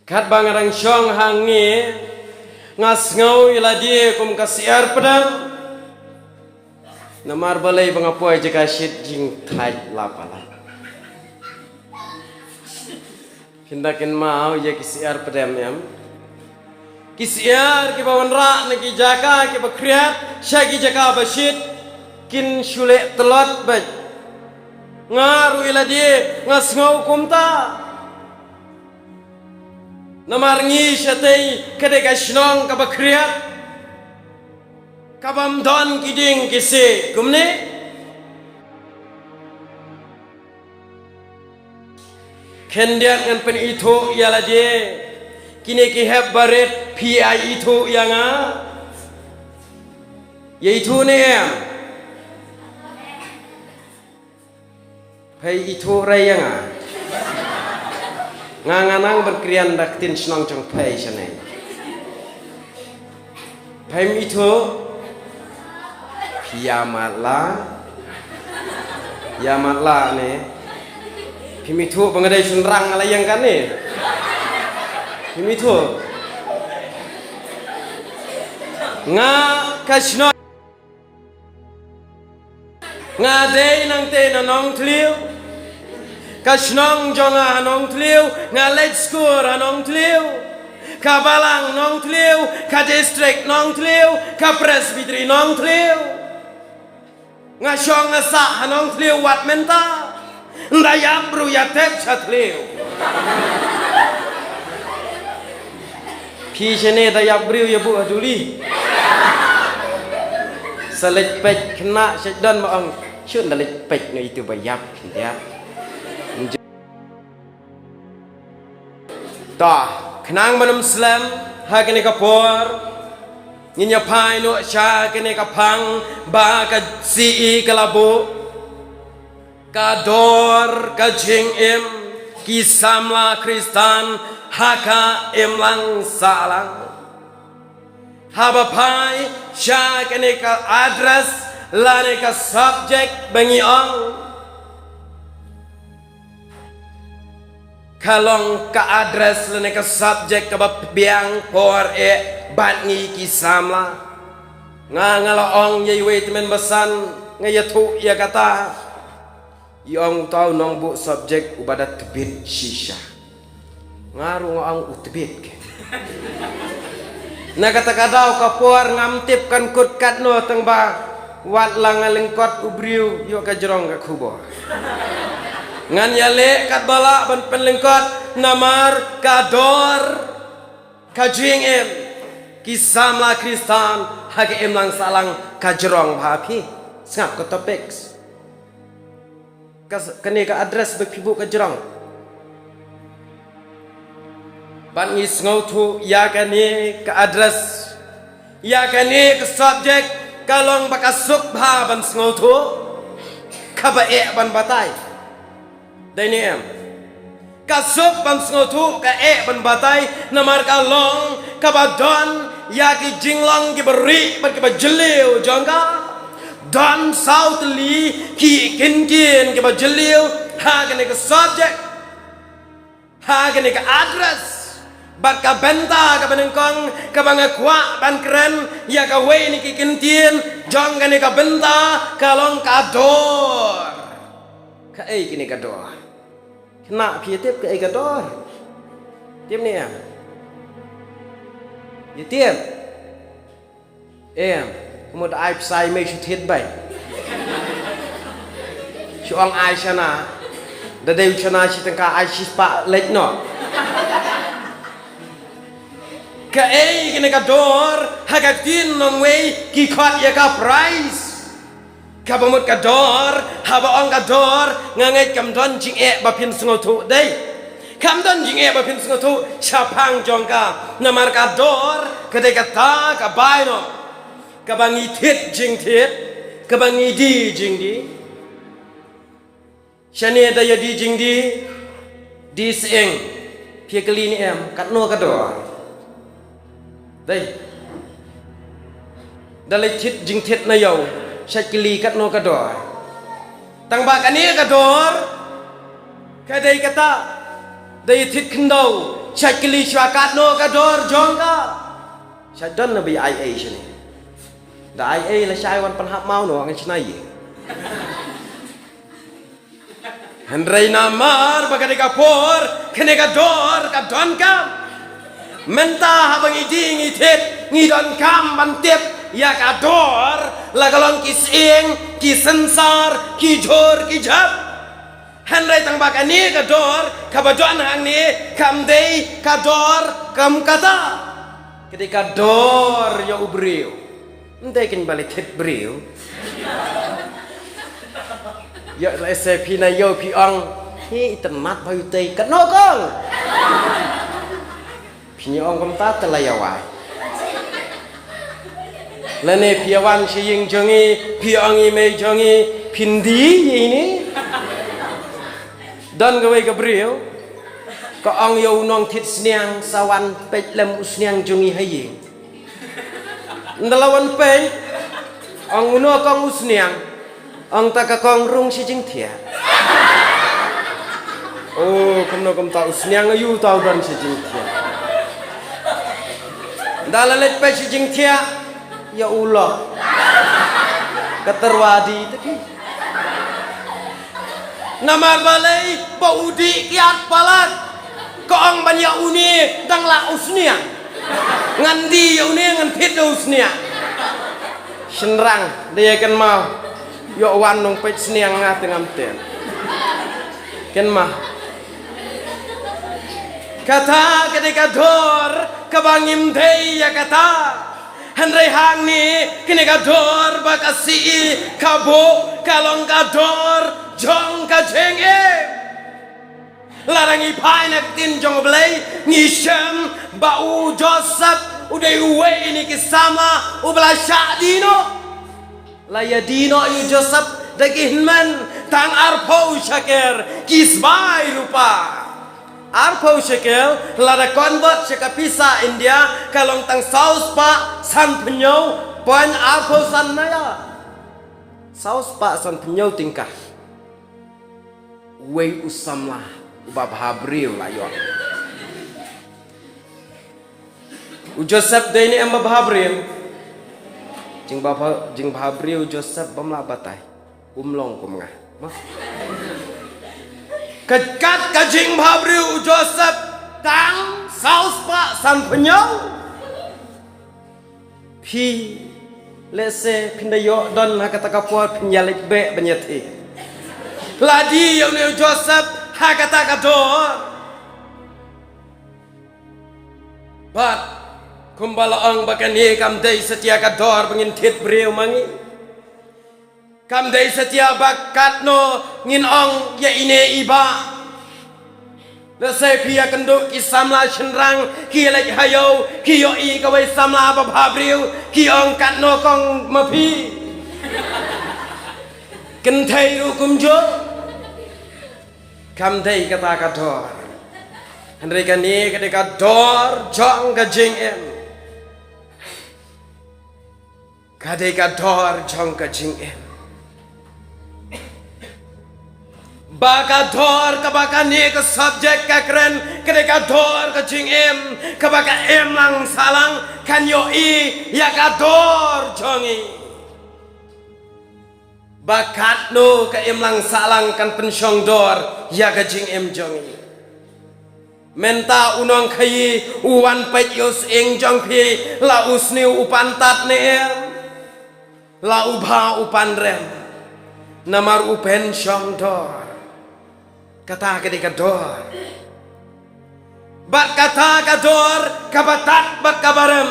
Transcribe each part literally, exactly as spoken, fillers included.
Katba nga dang shong hangne, nga sngew ïa lade kum ka syiar pdem. Namar balei ba nga poi jaka shit jingthait la palat. Phin da kynmaw ïa ki syiar pdem em. Ki syiar kiba wanrah na ki jaka kiba khriat sha ki jaka ba shit kin shu leh tlot beit. Nga ruh ïa lade nga sngew kumta. Namar ngi shatei ka dei ka shnong kaba khriat, kaba ym don ki dieng ki siej kumne. Khyndiat ngan pynithuh ïa lade, kine ki hep barit phi ai ithuh ïa nga. Ïa ithuh ne em? Phai ithuh rai ïa nga. Nga nga nang ban krian da ktien shnong jong phai shane. Phai mi ithuh. Phi ïa mat la. Ïa mat la ne. Phi mi ithuh ba nga dei shynrang la ïa kane. Phi mi ithuh. Nga ka shnong. Nga dei nangta na Nongthliew. Ka shnong jong nga ha Nongthliew, nga leit skul ha Nongthliew. Ka balang Nongthliew, ka district Nongthliew, ka presbytery Nongthliew. Nga shong nga sah ha Nongthliew wat mynta. Nda ïap briew ïa tep sha thliew. Phi shane da ïap briew ïa buh ha duli. Sa leit peit khynnah sha don ma ong. Shun da leit peit no itu ba ïap khyndiat. Ta khnang ban ym slem ha kane ka por. Ngin ïa phai noh sha kane ka phang ba ka C E ka la buh. Ka dor ka jingim ki samla Khristan ha ka imlang sahlang. Haba phai sha kane ka address lane ka subject ba ngi ong. Ka long ka address lane ka subject kaba biang por eh bad ngi ki samla. Nga nga la ong ïa iwei tymmen basan nga ïathuh ïa kata. I ong uta u nongbuh subject uba da tbit shisha. Nga ruh nga ong u tbit ke. Na kata ka daw ka por ngam tip kan kut katno tang ba wat la nga lyngkot u briew ïoh ka jrong ka khubor. Ngan ïaleh katba lah ban pynlyngkot namar ka dor ka jingim ki samla Khristan ha ka imlang sahlang ka jrong bha phi. Sngap ka topics. Ka, kane ka address ba phi buh ka jrong. Ban ngi sngewthuh ïa kane ka address, ïa kane ka subject, ka long ba ka suk bha ban sngewthuh, kaba eh ban batai. Dei ne em? Ka suk ban sngewthuh ka eh ban batai namar ka long kaba don ïa ki jinglong kiba rieh bad kiba jylliew jong ka. Don saw tylli ki kyntien kiba jylliew ha kane ka subject, ha kane ka address. Bad ka bynta kaba nyngkong kaba nga kwah ban kren ïa kawei na ki kyntien jong kane ka bynta ka long ka dor. Kaei kane ka dor? Khynnah phi ïa tip kaei ka dor? Tip ne em? Ïa tip? Em, ka mut ai pisa ïa mei shu thied bai. Shu ong ai shana. Da dei u shana shi tyngka ai shispah leit noh. Kaei kane ka dor, ha ka ktien nongwei ki khot ïa ka price. Kaba mut ka dor, haba ong ka dor, nga ngeit kam don jingeh ba phin sngewthuh dei. Kam don jingeh ba phin sngewthuh shaphang jong ka. Namar ka dor ka dei kata ka bai noh. Kaba ngi thied jingthied, kaba ngi die jingdie. Shane da ïa die jingdie, die sying, phi ïa kylli ne em, katno ka dor? Dei. Da leit thied jingthied na ïew, shait kylli katno ka dor. Tang ba kane ka dor ka dei kata, da ïa thied khyndew, Shait kylli shuwa katno ka dor jong ka. Shait don na ba ai ei shane. Da ai ei la shait wan pynhap maw no ngan shna ïing. Hynrei namar ba ka dei ka por kane ka dor ka donkam. Mynta haba ngi dih ngi thied ngi donkam ban tip ïa ka dor la ka long ki sying, ki synsar, ki jhur, ki jhep. Hynrei tang ba kane ka dor kaba don hangne kam dei ka dor kam kata. Ka dei ka dor ïa u briew. Ym dei kein ba la thied briew. Ïa lehse phi na ïew phi ong, "Hi, i tynmat ba ïa utei katno kong." Phi ïa ong kumta te la ïa wai. Lane phi ïa wan sha ïing jong ngi, phi ong i mei jong ngi, phin die ïa ine. Don kawei ka briew ka ong ïa u nongthied sniang, "Sa wan peit lem u sniang jong ngi ha ïing." Ynda la wan peit, ong, "Uno kong u sniang?" Ong, "Ta ka kong rung shi jingthiah." "Oh, kumno kumta u sniang aïu ta u don shi jingthiah?" Ynda la leit peit shi jingthiah, ïa u lok. Ka tyrwa die te ki. Namar balei? Ba u dih kiad palat. Ka ong, "Ban ïa une dang lah u sniang. Ngan die ïa une, ngan thied da u sniang." Shynrang, da ïa kynmaw. Ïoh wan nongpeit sniang nga te ngam thied. Kynmaw. Kata ka dei ka dor kaba ngim dei ïa kata. Hynrei hangne kane ka dor ba ka sih ka buh ka long ka dor jong ka jingim. Lada ngi phai na ka ktien jong U Blei ngi shem ba u Joseph u dei uwei na ki samla uba la shah die noh. La ïa die noh ïa u Joseph da ki hynmen tang arphew shekel ki sbai rupa. Arphew shekel lada convert sha ka pisa India ka long tang saw spah san phew point arphew san naya. Saw spah san phew tyngka. Uwei u samla uba bha briew la ïoh. U Joseph dei ne em ba bha briew? Jingbha, jingbha briew u Joseph bym lah batai. Um long kum nga. Mo? Ka kat ka jingbha briew u Joseph tang saw spah san phew. Phi lehse phin da ïoh don ha kata ka por phin ïa leit beh ban ïa thied. La die ïa une u Joseph ha kata ka dor. Bad kumba la ong ba kane kam dei satia ka dor ba ngin thied briew ma ngi. Kam dei satia ba katno ngin ong ïa ine i bah. Lehse phi ïa kynduh ki samla shynrang ki leit ha ïew ki ïohi kawei samla ba bha briew ki ong katno kong ma phi. Kynthei ruh kumjuh. Kam dei kata ka dor. Hynrei kane ka dei ka dor jong ka jingim. Ka dei ka dor jong ka jingim. Ba ka dor kaba kane ka subject ka kren ka dei ka dor ka jingim kaba ka imlang sahlang kan ïohi ïa ka dor jong ngi. Ba katno ka imlang sahlang kan pynshong dor ïa ka jingim jong ngi. Mynta u nongkhaïi u wan peit ïa u sying jong phi la u sniew u pan tat ne em? La u bha u pan rem? Namar u pynshong dor. Kata ka dei ka dor. Bad kata ka dor kaba tat bad kaba rem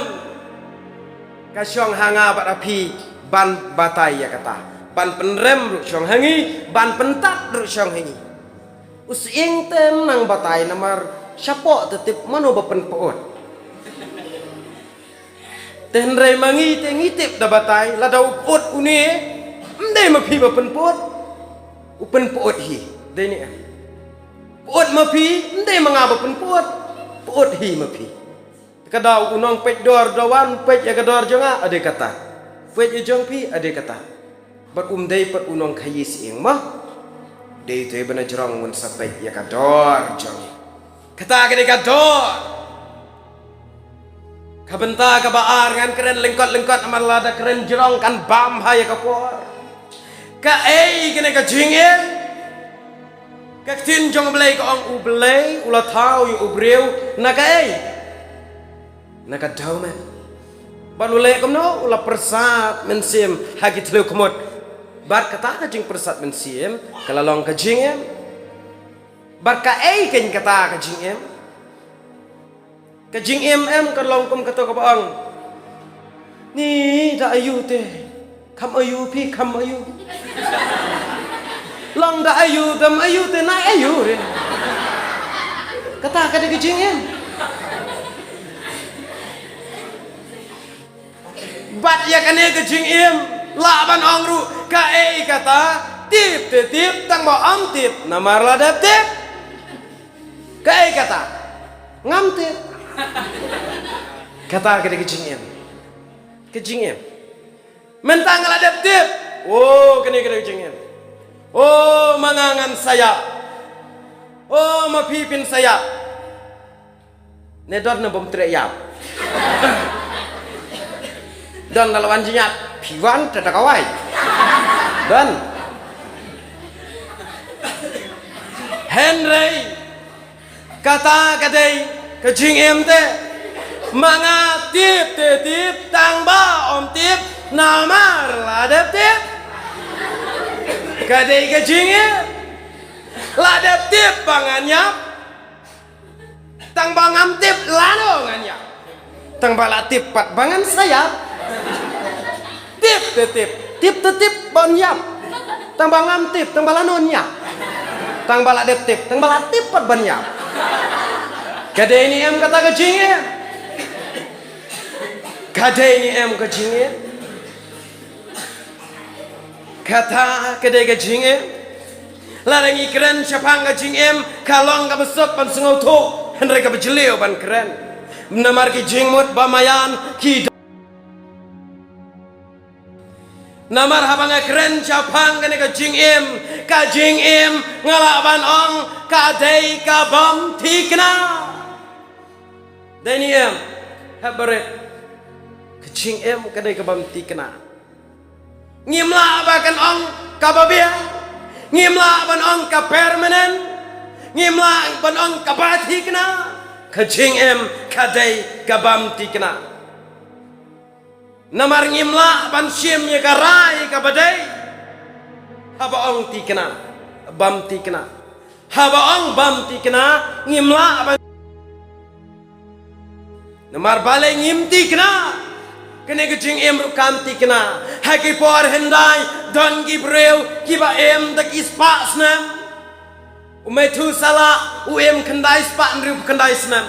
ka shong ha nga bad ha phi ban batai ïa kata. Ban pynrem ruh shong ha ngi, ban pyntat ruh shong ha ngi. U sying te nang batai namar shapoh te tip mano ba pynpyut. Te hynrei ma ngi te ngi tip da batai lada u pyut une ym dei ma phi ba pynpyut. U pynpyut hi. Dei ne em? Pyut ma phi ym dei ma nga ba pynpyut. Pyut hi ma phi. Ka dei u nongpeit dor da wan peit ïa ka dor jong nga, ade kata. Peit ïa jong phi, ade kata. Bad um dei pat u nongkhaïi sying ma. Dei te ba na jrong un sa peit ïa ka dor jong ngi. Kata ka dei ka dor. Ka bynta kaba ar, ngan kren lyngkot-lyngkot namar lada kren jrong kan bam ha ïa ka por. Kaei kane ka jingim? Ka ktien jong U Blei ka ong, U Blei u la thaw ïa u briew na kaei? Na ka dewmet. Bad u leh kumno? U la pyrsad mynsiem ha ki thliew khmut. Bad kata ka jingpyrsad mynsiem ka la long ka jingim. Bad kaei keiñ kata ka jingim? Ka jingim em ka long kum kato kaba ong, ni da aïu te, kham aïu phi, kham aïu. Long da aïu, dam aïu te, na aïu re. Kata ka dei ka jingim. Bad ïa kane ka jingim lah ban ong ruh, kaei kata, tip te tip, tang ba ym tip namar la dep tip. Kaei kata, ngam tip. Kata ka dei ka jingim. Ka jingim. Mynta nga la dep tip. Oh, kane ka dei ka jingim. Oh, ma nga ngan sa ïap. Oh, ma phi phin sa ïap. Ne don ne bym treh ïap? Don da la wan jingïap, phi wan te da kawei. Don. Hynrei kata ka dei ka jingim te. Ma nga tip te tip, tang ba ym tip namar la dep tip. Ka dei ka jingim. La dep tip ba ngan ïap. Tang ba ngam tip lano ngan ïap. Tang ba la tip pat ba ngan sa ïap. Tip te tip, tip te tip ban ïap. Tang ba ngam tip, tang ba lano ïap. Tang ba la dep tip, tang ba la tip pat ban ïap. Ka dei ne em kata ka jingim? Ka dei ne em ka jingim? Kata ka dei ka jingim. Lada ngi kren shaphang ka jingim, ka long kaba suk ban sngewthuh, hynrei kaba jylliew ban kren. Namar ki jingmut ba maïan ki. Namar haba nga kren shaphang kane ka jingim, ka jingim nga lah ban ong ka dei ka bym thikna. Dei ne em? Hep barit. Ka jingim ka dei ka bym thikna. Ngim lah ba kan ong kaba biang. Ngim lah ban ong ka permanent. Ngim lah ban ong kaba thikna. Ka jingim ka dei ka bym thikna. Namar ngim lah ban shim ïa ka rai kaba dei. Haba ong thikna, bym thikna. Haba ong bym thikna, ngim lah ban. Namar balei ngim thikna? Kane ka jingim ruh kam thikna. Ha ki por hyndai don ki briew kiba im da ki spah snem. U Methuselah u im khyndai spah hynriew khyndai snem.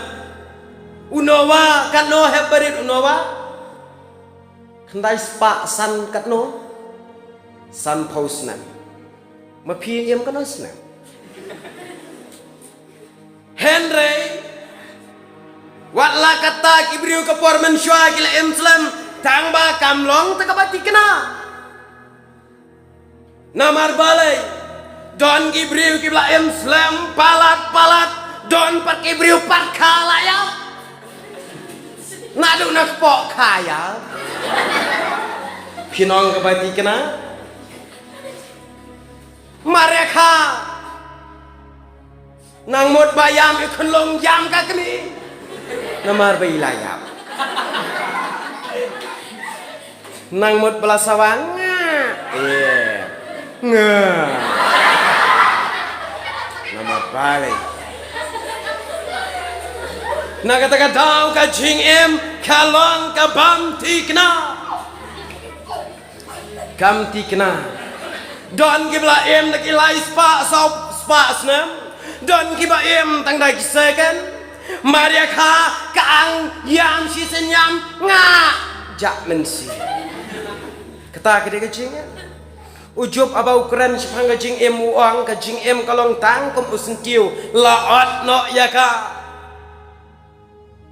U Noah, katno hep barit u Noah? Khyndai spah san katno? Sanphew snem. Ma phi im katno snem? Hynrei wat la katta ki briew ka por mynshuwa ki la im slem, tang ba kam long te kaba thikna. Namar balei? Don ki briew kiba la im slem palat palat, don pat ki briew pat kha la ïap. Naduh na kpoh kha ïap. Phin ong kaba thikna? Mar ïa kha. Nang mut ba ïam ïa khunlung ïam ka kmie. Namar ba i la ïap. Nang mut ba la sawa nga. Ïa. Nga. Namar balei? Na kata ka daw ka jingim ka long ka bym thikna. Kam thikna. Don kiba la im da ki lai spah, saw spah snem. Don kiba im tang da ki second. Mar ïa kha ka ang ïam shisien ïam nga jah mynsiem. Kata ka dei ka jingim. U Job haba u kren shaphang ka jingim u ong ka jingim ka long tang kum u syntiew la ot noh ïa ka.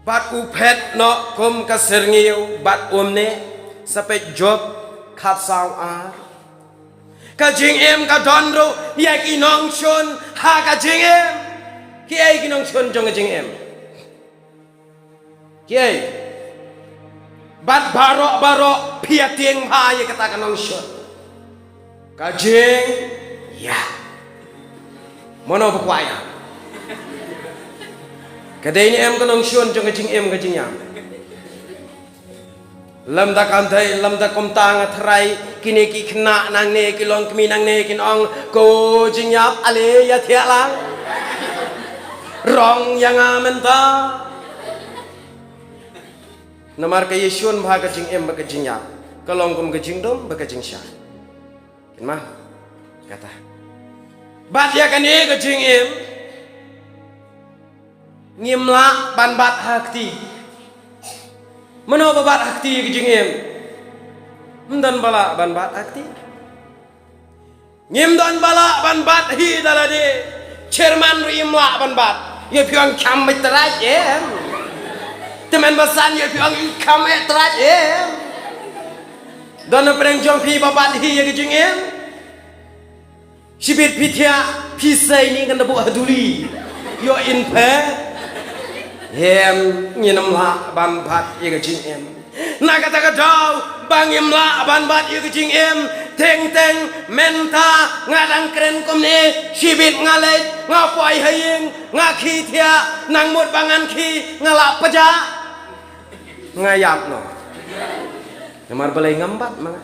Bad u phet noh kum ka syrngiew bad um neh. Sa peit Job khatsaw ar. Ka jingim ka don ruh ïa ki nongshun ha ka jingim. Kiei ki nongshun jong ka jingim? Kiei? Bad baroh baroh phi ïa tieng bha ïa kata ka nongshun. Ka jingïap. Mano ba kwah ïap? Ka dei ne em ka nongshun jong ka jingim ka jingïap? Lymda kan dei, lymda kumta nga tharai kine ki khynnah nangne, ki longkmie nangne kin ong, ko jingïap ale ïa thiah lang. Rong ïa nga mynta. Namar ka ïashun bha ka jingim bad ka jingïap, ka long kum ka jingdum bad ka jingshai. Kynmaw kata. Bad ïa kane ka jingim ngim lah ban bat ha kti. Mano ba bat ha kti ka jingim? Ym don ba lah ban bat ha kti. Ngim don ba lah ban bat hi da lade. Chairman ruh im lah ban bat. Ïa phi ong kham beit trai em. Tymmen basan ïa phi ong kham beit trai em. Don na pdeng jong phi ba bat hi ïa ka jingim? Shibit phi thiah, phi sei ni kan da buh ha duli. Ïoh in phe. Em, ngin ym lah ban bat ïa ka jingim. Na kata ka daw ba ngim lah ban bat ïa ka jingim, teng teng mynta nga dang kren kumne, shibit nga leit, nga poi ha ïing, nga khie thiah, nang mut ba ngan khie, nga lah pjah. Nga ïap noh. Namar balei? Ngam bat ma nga.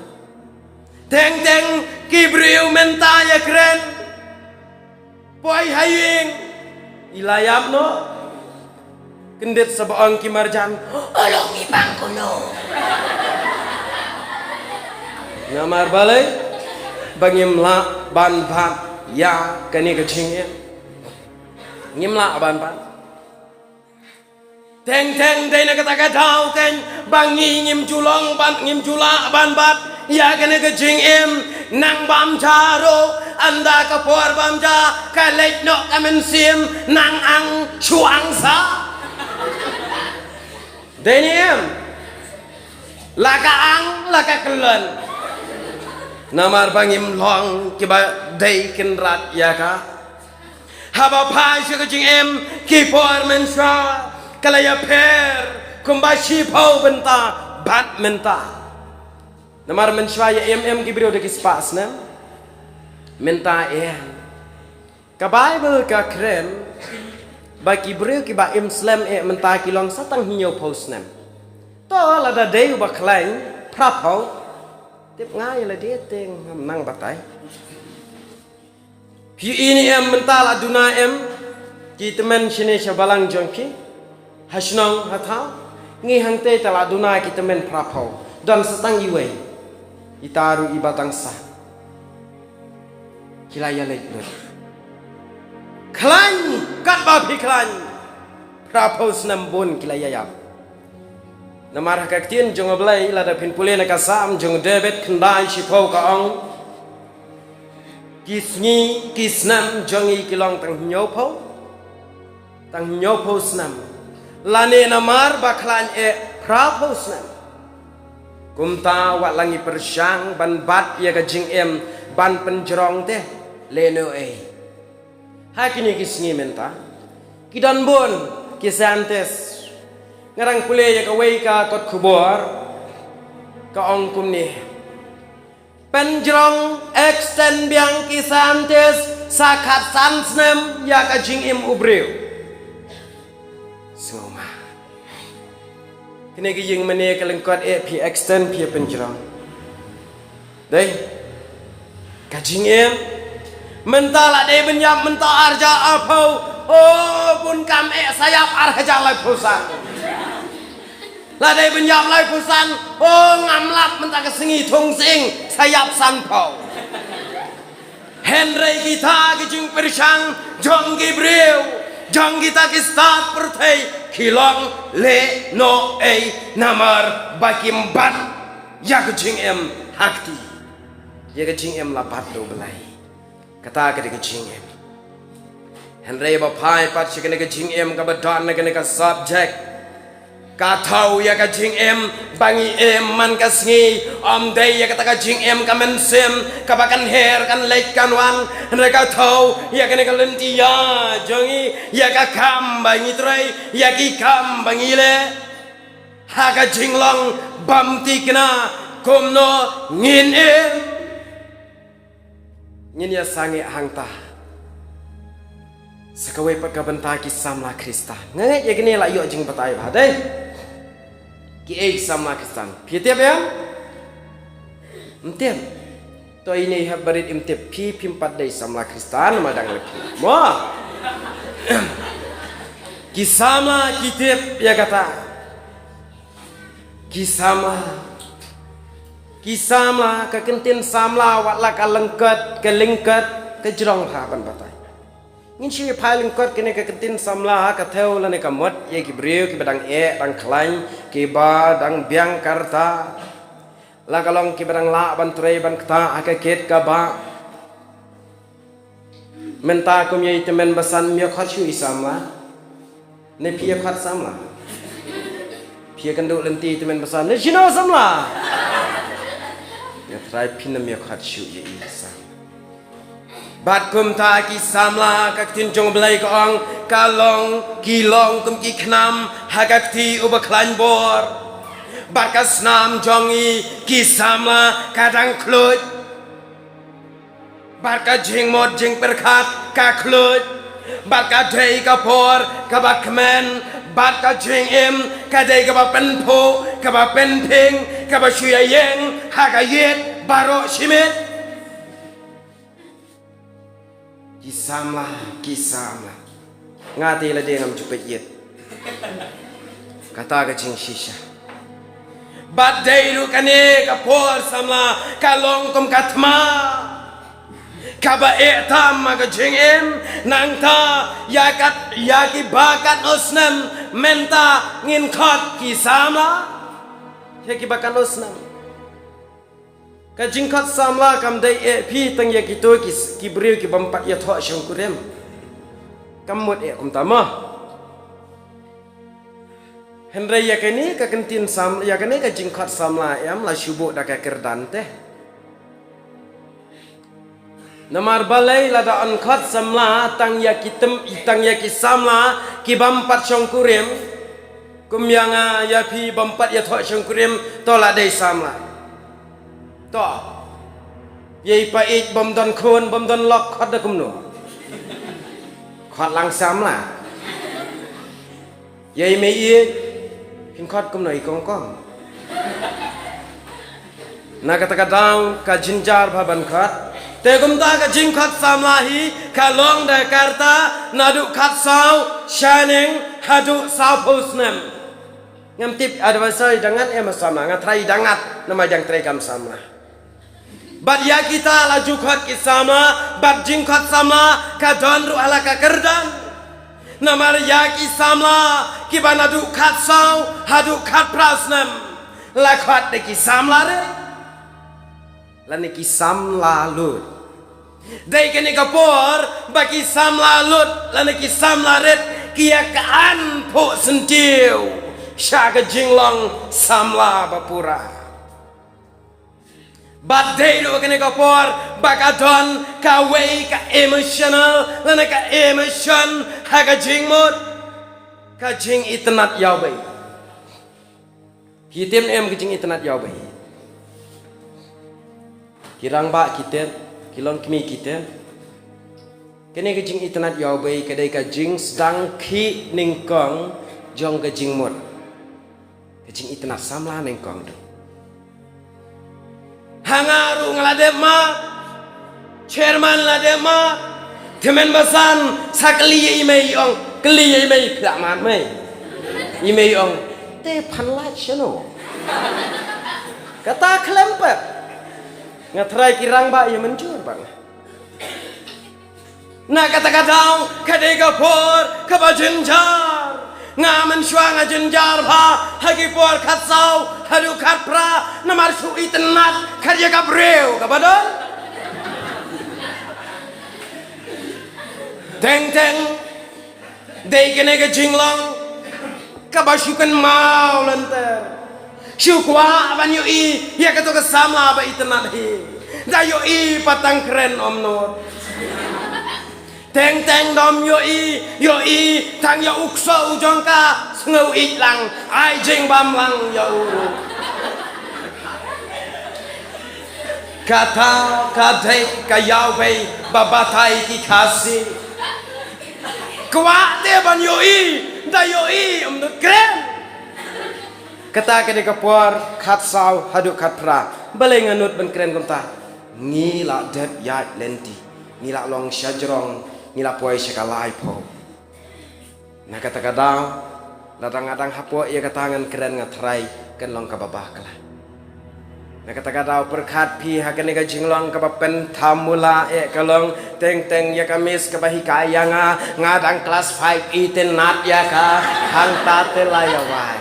Teng teng ki briew mynta ïa kren. Poi ha ïing. I la ïap noh. Kyndit sa ba ong ki marjan, o long i bang kuno. Namar balei? Ba ngim lah ban bat ïa kane ka jingim. Ngim lah ban bat. Teng teng dei na kata ka daw keiñ ba ngi ngim ju long ban, ngim ju lah ban bat ïa kane ka jingim. Nang bam ja ruh, ynda ka por bam ja ka leit noh ka mynsiem, nang ang shu ang sa. Dei ne em? La ka ang, la ka kyllon. Namar ba ngim long kiba dei kynrad ïa ka. Haba phai sha ka jingim, ki por mynshuwa ka la ïapher kumba shiphew bynta bad mynta. Namar mynshuwa ïa im im ki briew da ki spah snem. Mynta em. Ka Baibl ka kren ba ki briew kiba im slem eh mynta ki long sa tang hynñiewphew snem. To lada dei uba khlaiñ phraphew. Tip nga ïa lade te ngam nang batai. Phi ïohi ne em mynta la duna em ki tymmen shane sha balang jong phi? Ha shnong ha thaw ngi hangtei te la duna ki tymmen phraphew. Don sa tang iwei. Ita ruh iba tang sa. Ki la ïaleit lut. Khlaiñ katba phi khlaiñ. Phraphew snem bun ki la ïaïap. Namar ha ka ktien jong U Blei lada phin pule na ka Salm jong u David khyndai shiphew ka ong, ki sngi ki snem jong ngi ki long tang hynñiewphew, tang hynñiewphew snem, lane namar ba khlaiñ eh phraphew snem. Kumta wat la ngi pyrshang ban bat ïa ka jingim ban pynjrong te lehnohei. Ha kine ki sngi mynta ki don bun ki scientist. Nga dang pule ïa kawei ka kot khubor ka ong kumne, pynjrong extend biang ki scientist sa khatsan snem ïa ka jingim u briew. Sngewma. Kine ki ïing mane ka lyngkot eh phi extend phi pynjrong. Dei ka jingim. Mynta la dei ban ïap mynta ar hajar arphew. O bun kam eh sa ïap ar hajar laiphew san. La dei ban ïap laiphew san. O ngam lap mynta ka sngi thung sing sa ïap sanphew. Hynrei kita ki jingpyrshang jong ki briew, jong kita ki stad pyrthei ki long lehnohei namar ba kim bat ïa ka jingim ha kti. Ïa ka jingim la bat da U Blei. Kata ka dei ka jingim. Hynrei ba phai pat sha kane ka jingim kaba don na kane ka subject. Ka thew ïa ka jingim ba ngi im man ka sngi, ym dei ïa kata ka jingim ka mynsiem kaba kan her kan leit kan wan. Hynrei ka thew ïa kane ka lynti ïa jong ngi, ïa ka kam ba ngi trei, ïa ki kam ba ngi leh. Ha ka jinglong bym thikna kumno ngin im. Ngin ïa sangeh hangta sa kawei pat ka bynta ki samla Khristan. Nga ngeit ïa kine la ïoh jingbatai bha dei. Ki ei ki samla Khristan? Phi tip ïa? Ym tip. To ine hap barit im tip, phi phim pat dei samla Khristan ma dang leh phi. Mo. Ki samla ki tip ïa kata. Ki samla. Ki samla, ka kyntien samla wat la ka lyngkot, ka lyngkot, ka jrong bha ban batai. Ngin shu ïa phai lyngkot kane ka kyntien samla, ka thew lane ka mut ïa ki briew kiba dang eh, dang khlaiñ, kiba dang biang ka rta. La ka long kiba dang lah ban trei ban ktah ha ka kit kaba. Mynta kum ïa i tymmen basan, ym ïa khot shuh i samla. Ne phi ïa khot samla? Phi ïa kynduh lynti i tymmen basan, ne shano samla? Nga trai phin ym ïa khot shuh ïa i samla. Bad kumta ki samla, ka ktien jong U Blei ka ong, ka long, ki long kum ki khnam ha ka kti uba khlaiñ bor. Bad ka snam jong ngi ki samla ka dang khluit. Bad ka jingmut jingpyrkhat ka khluit. Bad ka dei ka por kaba kmen. Bad ka jingim ka dei kaba pynphuh, kaba pynphieng, kaba shu ïa ïeng ha ka ïit baroh shi miet. Ki samla, ki samla. Nga te lade ngam ju peit ïit. Kata ka jingshisha. Bad dei ruh kane ka por samla ka long kum ka thma kaba eh tam ha ka jingim, nangta ïa kat, ïa kiba katno snem mynta ngin khot ki samla? Ïa kiba katno snem? Ka jingkhot samla kam dei eh phi tang ïa kito ki, ki briew ki bym pat ïathoh shongkurim. Kam mut eh kumta mo. Hynrei ïa kane ka kyntien samla, ïa kane ka jingkhot samla em la shu buh da ka kyrdan te. Namar balei lada yn khot samla tang ïa ki tem, tang ïa ki samla ki bym pat shongkurim. Kum ïa nga ïa phi bym pat ïathoh shongkurim, to la dei samla? To. Ïa i pa ïeit bym don khun, bym don lok, khot da kumno? Khot lang samla. Ïa i mei ïeit, phin khot kumno, i kongkong? Na kata ka daw ka jynjar bha ban khot. Te kumta ka jingkhot samla hi ka long da ka rta naduh khatsaw shaneng haduh sawphew snem. Ngam tip advisor i dangat em samla, nga trai i dangat namar jang trei kam samla. Bad ïa kita la ju khot ki samla, bad jingkhot samla ka don ruh ha la ka kyrdan. Namar ïa ki samla kiba naduh khatsaw haduh khatphra snem la khot da ki samla rit lane ki samla lut. Dei kane ka por ba ki samla lut lane ki samla rit ki ïa ka an phuh syntiew sha ka jinglong samla ba pura. Bad dei ruh kane ka por ba ka don kawei ka emotional lane ka emotion ha ka jingmut, ka jingitynnad ïa uwei. Ki tip ne em ka jingitynnad ïa uwei? Ki rangbah ki tip, ki longkmie ki tip. Kane ka jingitynnad ïa uwei ka dei ka jingsdang khih nyngkong jong ka jingmut. Ka jingitynnad samla nyngkong tu. Ha nga ruh nga la dep mad, chairman la dep mad, tymmen basan sa kylli ïa i mei, i ong, kylli ïa i mei, phi la mad mei? I mei i ong, te phan lait shano? Kata khlem pat. Nga trai ki rangbah ïa mynjur bang. Na kata ka daw ka dei ka por kaba jynjar. Nga mynshuwa nga jynjar bha ha ki por khatsaw haduh khatphra namar shu itynnad kat ïa ka briew kaba don. Teng teng dei kane ka jinglong Kaba shu kynmaw lynter. Shu kwah ban ïohi ïa kato ka samla ba itynnad hi. Da ïohi pat tang kren ym nud. Teng teng dom ïohi, ïohi tang ïa u ksoh u jong ka, sngew ïeit lang, ai jingbam lang ïa u ruh. Kata ka dei ka ïawbei ba batai ki Khasi. Kwah te ban ïohi, da ïohi ym nud kren. Kata ka dei ka por khatsaw haduh khatphra. Balei nga nud ban kren kumta? Ngi la dep ïaid lynti. Ngi la long shajrong, ngi la poi sha ka laiphew. Na kata ka daw, lada nga dang hapoh ïa kata ngan kren, nga tharai kan long kaba bakla. Na kata ka daw pyrkhat phi ha kane ka jinglong kaba pyntham mula eh ka long, teng teng ïa ka miss kaba hikai ïa nga, nga dang klas five, itynnad ïa ka, hangta te la ïa wai.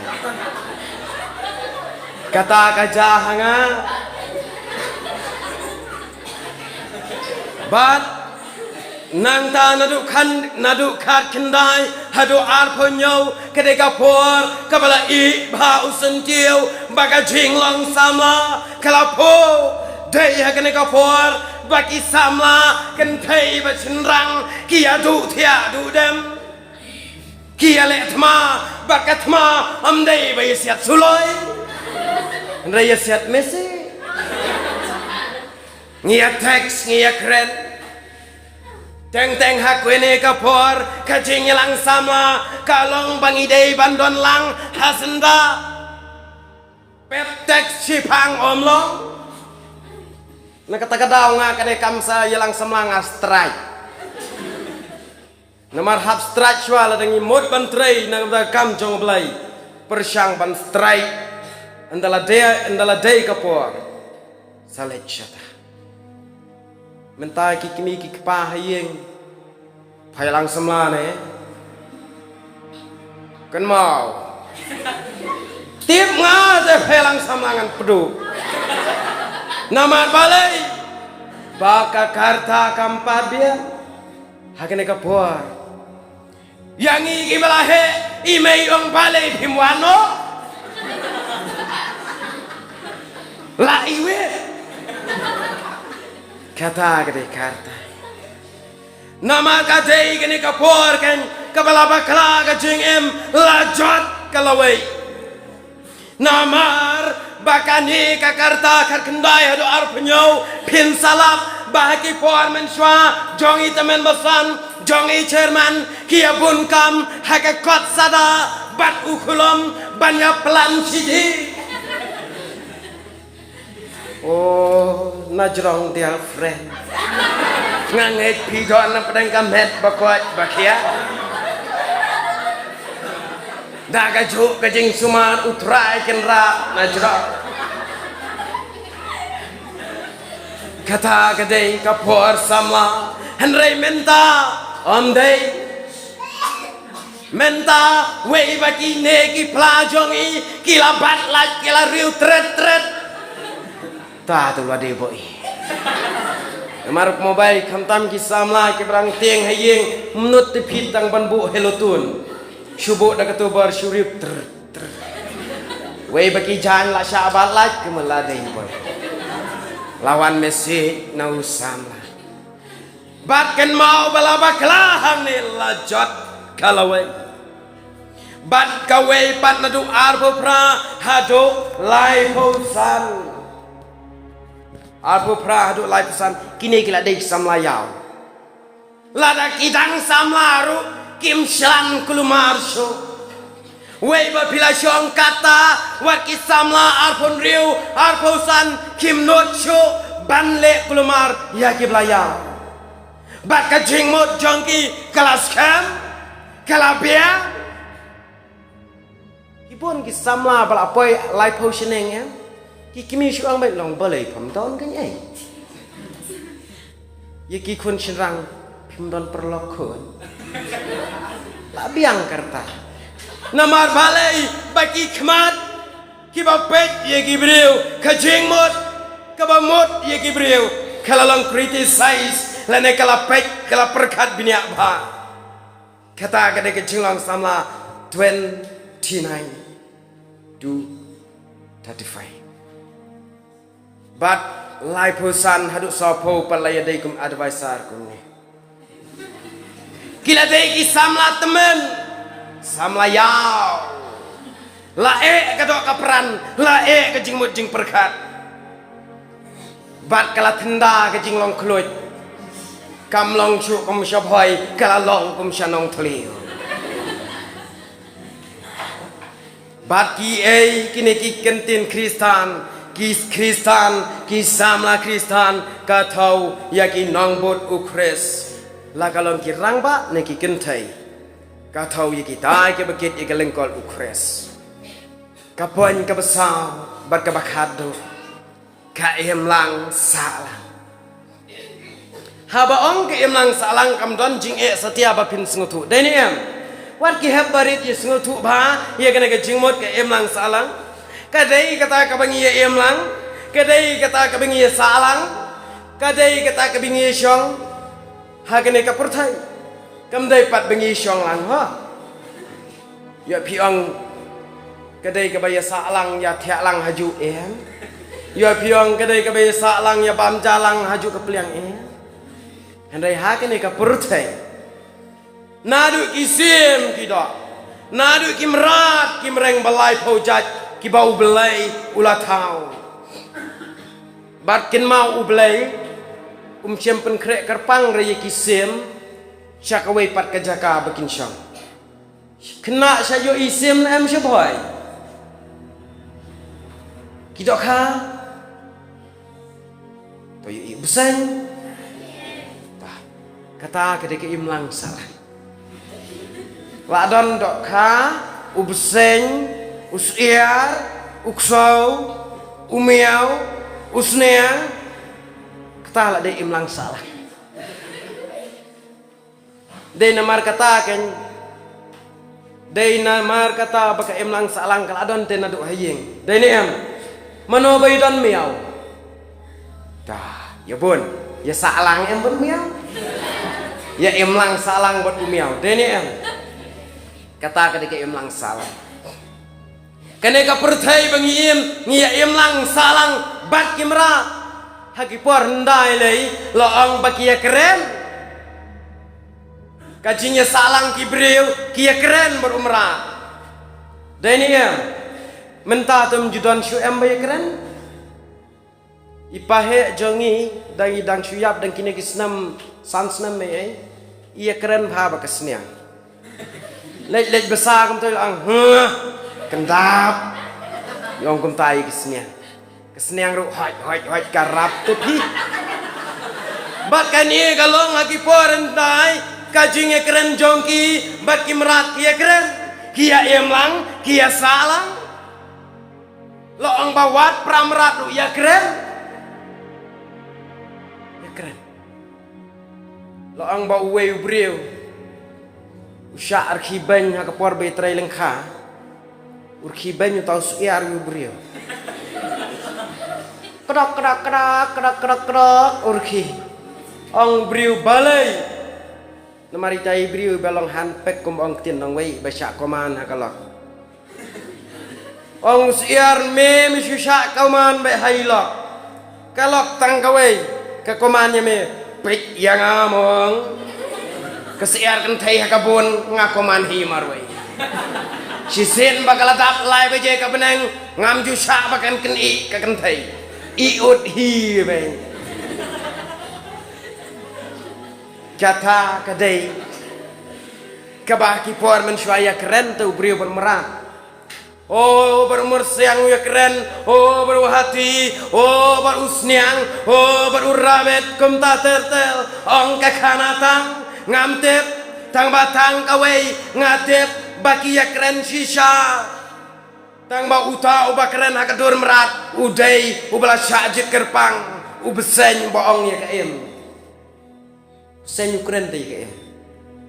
Kata ka jia ha nga. Bad nangta naduh khan, naduh khatkhyndai haduh arphew hynñiew, ka dei ka por kaba la ïeh bha u syntiew ba ka jinglong samla ka la phew. Dei ha kane ka por ba ki samla kynthei bad shynrang ki ïa duh thiah duh dem. Ki ïa leh thma, bad ka thma ym dei ba ïa siat suloi, hynrei ïa siat message. Ngi ïa text, ngi ïa kren. Teng teng ha kane ka por ka jingïalang samla ka long ba ngi dei ban don lang ha syndah. Pep text shiphang ym long. Na kata ka daw nga ka dei kam sa ïalang samla nga strike. Namar hap strike shuwa lada ngi mut ban trei na ka kam jong U Blei. Pyrshang ban strike. Ynda la dei, ynda la dei ka por, sa leit shata. Mynta ki kmie ki kpa ha ïing, pha ïalang samla ne? Kynmaw. Tip nga te pha ïalang samla ngan pduh. Namar balei? Ba ka karta kam pat biang. Ha kane ka por, ïa ngi kiba la heh, i mei ong balei phim wan noh. La iwei. Kata ka dei karta. Namar ka dei kane ka por kan kaba la bakla ka jingim, la jot ka lawei. Namar ba kane ka karta khatkhyndai haduh arphew hynñiew phin sa lap ba ha ki por mynshuwa jong i tymmen basan, jong i chairman, ki ïa bun kam ha ka kot sada bad u khlem ban ïa plan shithi. Oh, na jrong dear friend. Nga ngeit phi don na pdeng ka met ba koit ba khia. Da ka juk ka jingsumar U Trai Kynrad na jrong. Kata ka dei ka por samla, hynrei mynta ym dei. Mynta wei ba kine ki phla jong i ki la bat lait, ki la riew tret tret. Ta tu la dei boi. Namar mobile khamtam ki samla ki brang tieng ha ïing, mynta te phit tang ban buh hello tune. Shu buh da ka tu bar shu rip tr tr. Wei ba ki jan la sha bat lait ki mala dei boi. La wan message na u samla. Bad kynmaw ba la bakla hangne la jot ka lawei. Bad kawei pat naduh arphew phra haduh laiphew san. Arphew phra haduh laiphew san, kine ki la dei samla ïaw. Lada ki dang samla ruh kim shlan kulmar shuh. Wei ba phi la shong kata, wat ki samla arphew hynriew, arphew san kim nud shuh ban leh kulmar ïa ki ba la ïaw. Bad ka jingmut jong ki ka la skhem, ka la biang. Ki bun ki samla ba la poi laiphew shaneng em. Ki kmie shu ong beit long balei pham don kane. Ïa ki khun shynrang phim don paralok khun. La biang karta. Namar balei ba ki khmat kiba peit ïa ki briew, ka jingmut kaba mut ïa ki briew ka la long criticize lane ka la peit, ka la pyrkhat bniah bha. Kata ka dei ka jinglong samla twenty Nine to thirty-five. Bad laiphew san haduh sawphew pat la ïadei kum advisor kumne. Ki la dei ki samla tymmen, samla ïaw. La eh ka doh ka pran, la eh ka jingmut jingpyrkhat. Bad ka la tynda ka jinglong khluit. Kam long shuh kum sha Bhoi, ka la long kum sha Nongthliew. Bad kiei kine ki kyntien Khristan, ki Khristan, ki samla Khristan, ka thew ïa ki nongbud u Khrist. La ka long ki rangbah ne ki kynthei. Ka thew ïa kitai kiba kit ïa ka lyngkot u Khrist. Ka point kaba saw, bad kaba khatduh. Ka imlang sahlang. Haba ong ka imlang sahlang kam don jingeh satia ba phin sngewthuh. Dei ne em? Wat ki hep barit ïa sngewthuh bha ïa kane ka jingmut ka imlang sahlang. Ka dei kata kaba ngi ïa imlang, ka dei kata kaba ngi ïa sahlang, ka dei kata kaba ngi ïa shong. Ha kane ka pyrthei. Kam dei pat ba ngi shong lang ha. Ïa phi ong ka dei kaba ïa sahlang ïa thiah lang ha ju em. Ïa phi ong ka dei kaba ïa sahlang ïa bam ja lang ha ju ka pliang em. Hynrei ha kane ka pyrthei. Naduh ki sim ki doh. Naduh ki mrad ki mreng ba laiphew jait kiba U Blei u la thew. Bad kynmaw U Blei um shym pynkhreh kyrpang re ïa ki sim sha kawei pat ka jaka ba kin shong. Khynnah sha ïohi sim ne em sha Bhoi? Ki dohkha. To ïohi u bseiñ. Bah, kata ka dei ka imlang sahlang. La don dohkha, u bseiñ, u syiar, u ksew, u miaw, u sniang. Kata la dei imlang sahlang. Dei namar kata kan. Dei namar kata ba ka imlang sahlang ka la don te naduh ha ïing. Dei ne em? Mano ba ïa don miaw? Dah, ïa bun. Ïa sahlang em bun miaw. Ïa imlang sahlang bad u miaw. Dei ne em? Kata ka dei ka imlang sahlang. Kane ka pyrthei ba ngi im, ngi ïa imlang sahlang bad ki mrad. Ha ki por hyndai lei, la ong ba ki ïa kren. Ka jingïasahlang ki briew, ki ïa kren bad u mrad. Dei ne em? Mynta te ym ju don shuh em ba ïa kren. I pa heh jong ngi, dang i dang shu ïap dang kine ki snem, san snem ei ei. I ïa kren bha bad ka sniang. Leit leit basa kumta i la ong, "Huh, kyndap." I ong kumta ïa ka sniang. Ka sniang ruh, "Hoit, hoit, hoit, ka rap te phi." Bad kane ka long ha ki por hyndai, ka jingïakren jong ki bad ki mrad ki ïakren. Ki ïa im lang, ki ïa sah lang. La ong ba wat para mrad ruh ïakren. Ïakren. La ong ba uwei u briew u shah rkhie beiñ ha ka por ba i trei lyngkha. U rkhie beiñ uta u syiar u briew. Kdok, kdok, kdok, kdok, kdok, kdok, u rkhie. Ong u briew, "Balei?" Namar ita i briew ba long handpick kum ong ktien nongwei ba shah koman ha ka lok. Ong u syiar, "Me, me shu shah koman beit ha i lok. Ka lok tang kawei, ka koman ïa me, peit ïa nga mong. Ka syiar kynthei ha ka bun, nga koman hi marwei. Shisien ba ka la dap lai baje ka bneng, ngam ju shah ba kan kynthei ka kynthei. I ut hi beit." Kata ka dei kaba ki por mynshuwa ïakren te u briew bad u mrad. O bad u myrsiang u ïakren, o bad u hati, o bad u sniang, o bad u rabbit, kumta ter ter, ong ka khana tang, ngam tip, tang ba tang kawei, nga tip, ba ki ïakren shisha. Tang ba uta uba kren ha ka dur mrad, u dei uba la shah jied kyrpang, u bseiñ ba ong ïa ka im. Bseiñ u kren te ïa ka im.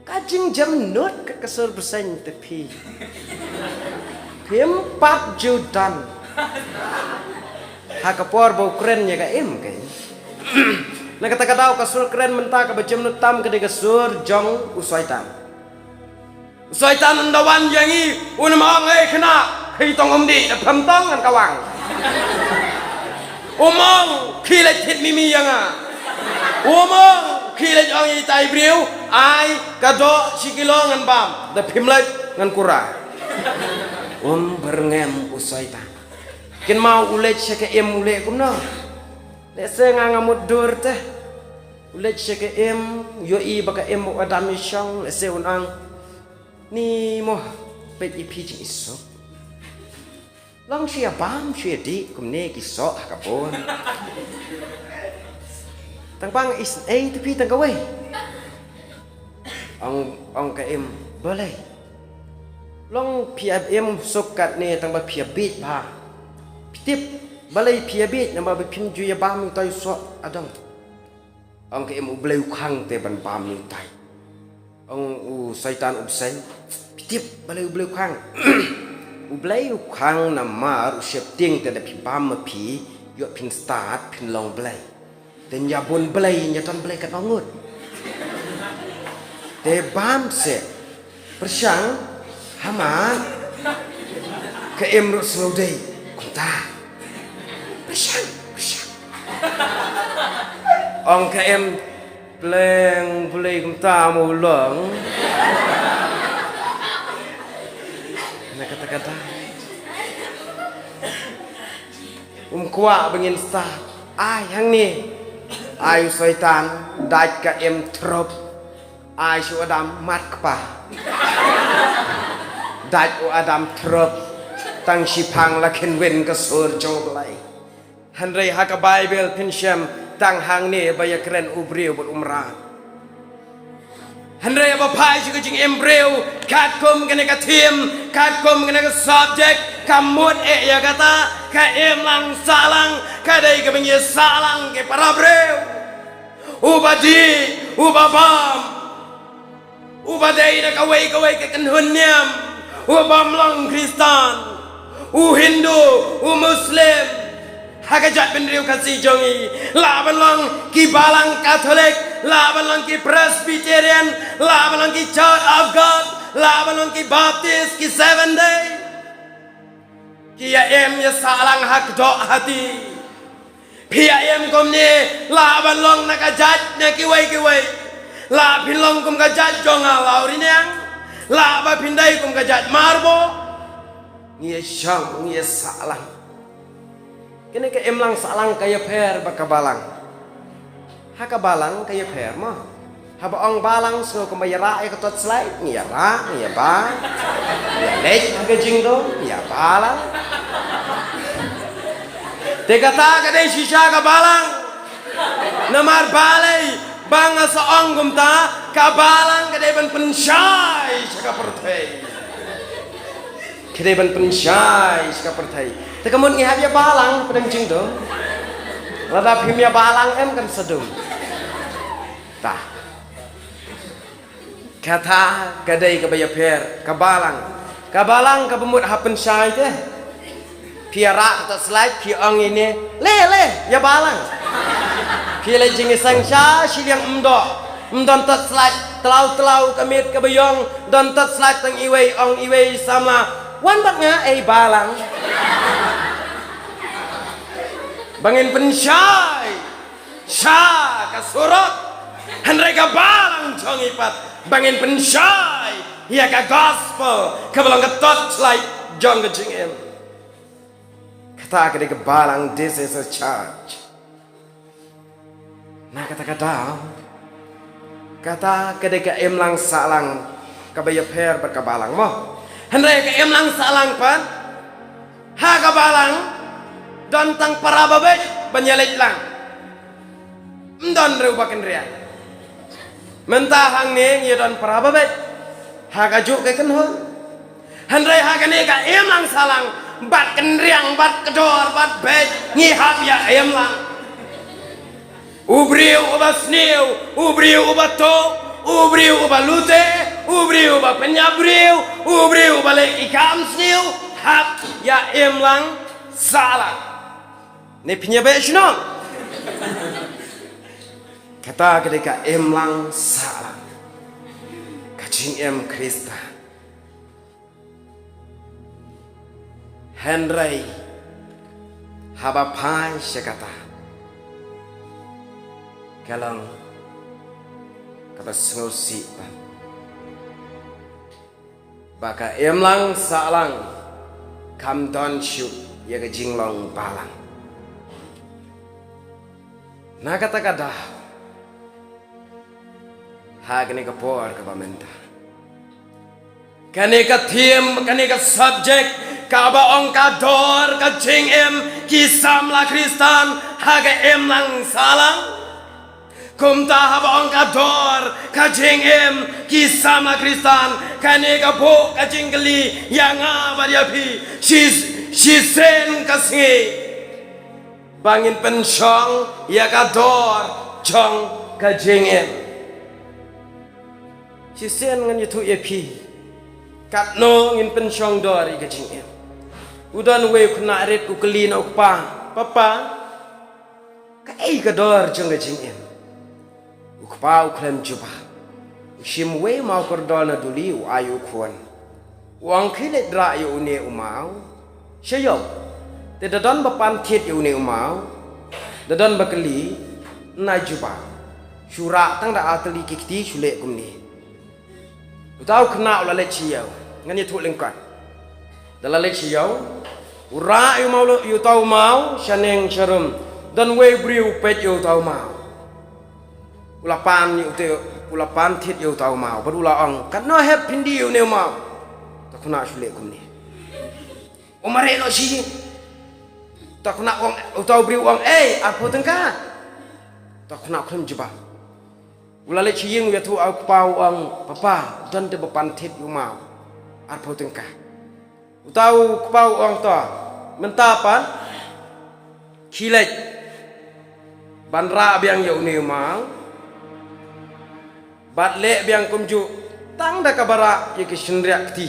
Ka jingjemnud ka ka sur bseiñ te phi. Phim pat ju don. Ha ka por ba u kren ïa ka im ka im. Na kata ka daw ka sur kren mynta kaba jemnud tam ka dei ka sur jong u Soitan. Soitan un da wan ïa ngi, un ym ong, "Ei khynnah, khie tong umdih, da phem tong ngan ka wang." Um ong, "Khie leit thied mimi ïa nga." Um ong, "Khie leit ong ïa itai i briew, ai ka doh shi kilo ngan bam, da phim leit ngan kura." Um byrngem u Soitan. Kynmaw u leit sha ka im u leh kumno? Lehse nga nga mutdur te. U leit sha ka im, ïohi ba ka im u Adam i shong, lehse un ong, "Ni mo, peit ïa phi jingisuk. Long shu ïa bam, shu ïa dih kumne ki soh ha ka bun. Tang ba nga isynei te phi tang kawei." Ong, ong ka im, "Balei? Long phi ïa im suk katne tang ba phi ïa bieit bha. Phi tip balei phi ïa bieit, namar ba phim ju ïa bam ïa utai u soh Adam." Ong ka im, "U Blei u khang te ban bam ïa utai." Ong u Soitan, "U bseiñ, phi tip balei U Blei u khang?" "U Blei u khang namar u sheptieng te da phi bam ma phi, ïoh phin stad phin long blei. Te ïa bun blei, ïa don blei katno ngut. Te bam seh. Pyrshang, ha mat." Ka im ruh sngewdei, "Kumta. Pyrshang, pyrshang." Ong ka im, "Pleng, balei kumta mo u long?" Na kata kata. Um kwah ba ngin stad. Ai hangne. Ai u Soitan, dait ka im thrup. Ai shu Adam mat kpa. Dait u Adam thrup. Tang shiphang la kynwin ka sur jong U Blei. Hynrei ha ka Baibl phin shem tang hangne ba ïa kren u briew bad u mrad. Hynrei ba phai sha ka jingim briew, katkum kane ka theme, katkum kane ka subject, ka mut eh ïa kata, ka imlang sahlang, ka dei ka ban ïa sahlang ki para briew. Uba dih, uba bam, uba dei na kawei kawei ka kynhun niam, u bym long Khristan, u Hindu, u Muslim, ha ka jaitbynriew Khasi jong ngi, lah ban long ki balang Katholik, lah ban long ki Presbyterian, lah ban long ki Church of God, lah ban long ki Baptist, ki Seventh Day. Ki ïa im ïa sahlang ha kdoh hati. Phi ïa im kumne, lah ban long na ka jait na kiwei kiwei. Lah phin long kum ka jait jong nga Lawriniang. Lah ba phin dei kum ka jait Marbok. Ngi ïa shong, ngi ïa sahlang. Kane ka imlang sahlang ka ïapher bad ka balang. Ha ka balang ka ïapher mo. Haba ong balang, sngew kumba ïarah ïa ka torchlight, ngi ïarah, ngi ïaba. Ngi ïaleit ha ka jingdum, ngi ïaba lang. Te kata ka dei shisha ka balang. Namar balei ba nga sa ong kumta, ka balang ka dei ban pynshai sha ka pyrthei. Ka dei ban pynshai sha ka pyrthei. Te ka mut ngi hap ïa balang pdeng jingdum. Lada phim ïa balang em kan sa dum. Ta. Kata ka dei kaba ïapher, ka balang. Ka balang kaba mut hap pynshai te. Phi ïarah ka torchlight, phi ong ine, le, le, ïa balang. Phi leit jingïaseng sha shiliang, ym doh. Ym don torchlight, tlaw tlaw ka miet kaba ïong, don torchlight tang iwei, ong iwei samla, wan bad nga ei balang. Ba ngin pynshai sha ka surok, hynrei ka balang jong ngi pat, ba ngin pynshai ïa ka gospel kaba long ka torchlight jong ka jingim. Kata ka dei ka balang, this is a church. Na kata ka daw, kata ka dei ka imlang sahlang kaba ïapher bad ka balang mo. Hynrei ka imlang sahlang pat, ha ka balang don tang para babeit ban ïaleit lang. Ym don ruh ba kynriang. Mynta hangne ngi don para babeit ha kajuh ka kynhun. Hynrei ha kane ka imlang sahlang, bad kynriang, bad kdor, bad beit, ngi hap ïa imlang. U briew uba sniew, u briew uba tuh, u briew uba lute, u briew uba pynïap briew, u briew uba leh ki kam sniew, hap ïa imlang sahlang. Ne pynïap beit shnong. Kata ka dei ka imlang sahlang ka jingim Khristan. Hynrei haba phai sha kata, ka long kaba sngewsih bha ba ka imlang sahlang kam don shuh ïa ka jinglong balang. Na kata ka daw, ha kane ka por kaba mynta, kane ka theme, kane ka subject kaba ong ka dor ka jingim ki samla Khristan ha ka imlang sahlang. Kumta haba ong ka dor ka jingim ki samla Khristan, kane ka buh ka jingkylli ïa nga bad ïa phi, shi, shisien ka sngi ba ngin pynshong ïa ka dor jong ka jingim. Shisien ngan ïathuh ïa phi katno ngin pynshong dor ïa ka jingim. U don uwei u khynnah rit u kylli na u kpa, "Papa, kaei ka dor jong ka jingim?" U kpa u khlem jubab. U shim uwei u maw kordor na duli, u ai u khun. U ong, "Khie leit rah ïa une u maw sha ïew. Te da don ba pan thied ïa une u maw, da don ba kylli, yn ai jubab. Shu rah tang da ar tylli ki kti, shu leh kumne." Uta u khynnah u la leit sha ïew. Ngan ïathuh lyngkot. Da la leit sha ïew, u rah ïa u maw, ïa uta u maw shaneng sharum. Don uwei u briew u peit ïa uta u maw. U la pan ïa u te, u la pan thied ïa uta u maw bad u la ong, "Katno hep phin die ïa une u maw?" Uta u khynnah shu leh kumne. "U mareh noh shi ïing." Uta u khynnah u ong, uta u briew u ong, "Ei, arphew tyngka." Uta u khynnah u khlem jubab. U la leit sha ïing, u ïathuh ha u kpa, u ong, "Papa, don te ba pan thied ïa u maw, arphew tyngka." Uta u kpa u ong, "To, mynta pat khie leit ban rah biang ïa une u maw bad leh biang kumjuh, tang da kaba rah ïa ki shynriah kti,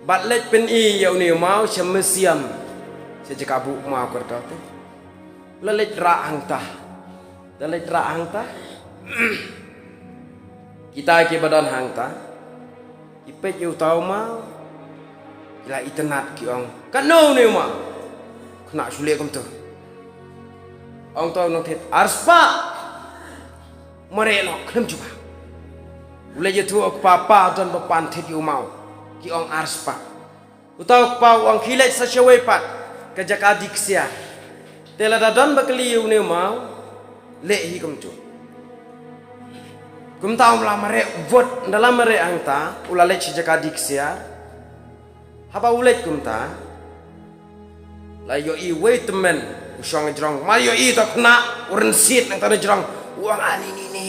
bad leit pyni ïa une u maw sha mynsiem, sha jaka buh maw kordor te." U la leit rah hangta. Da leit rah hangta, kita kiba don hangta ki peit ïa uta u maw, ki la itynnad, ki ong, "Katno une u maw?" Khynnah shu leh kumta. Ong uta u nongthied, "Arspah." "Mareh noh," khlem jubab. U leit ïathuh ha u kpa, "Pa, don ba pan thied ïa u maw, ki ong arspah." Uta u kpa u ong, "Khie leit sa shawei pat, ka jaka die ksiar. Te lada don ba kylli ïa une u maw, leh hi kumjuh." Kumta u la mareh, u bud, ynda la mareh hangta u la leit sha jaka die ksiar. Haba u leit kumta, la ïohi uwei u tymmen u shong hajrong. Mar ïohi uta u khynnah u rynsied nangta na jrong, u ong, "Ani ni ni,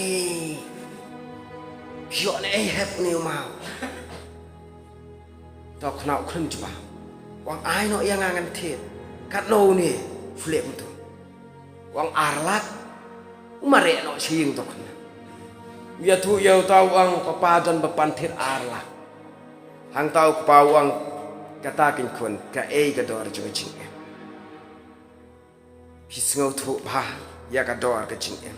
phi ïoh ne ei hep une u maw?" Uta u khynnah u khlem jubab. U ong, "Ai noh ïa nga ngan thied." "Katno une?" Shu leh kumta. U ong, "Ar lak." U mareh noh sha ïing uta u khynnah. U ïathuh ïa uta u ong, "Papa, don ba pan thied ar lak." Hangta u kpa u ong, "Kata keiñ khun, kaei ka dor jong ka jingim?" Phi sngewthuh bha ïa ka dor ka jingim.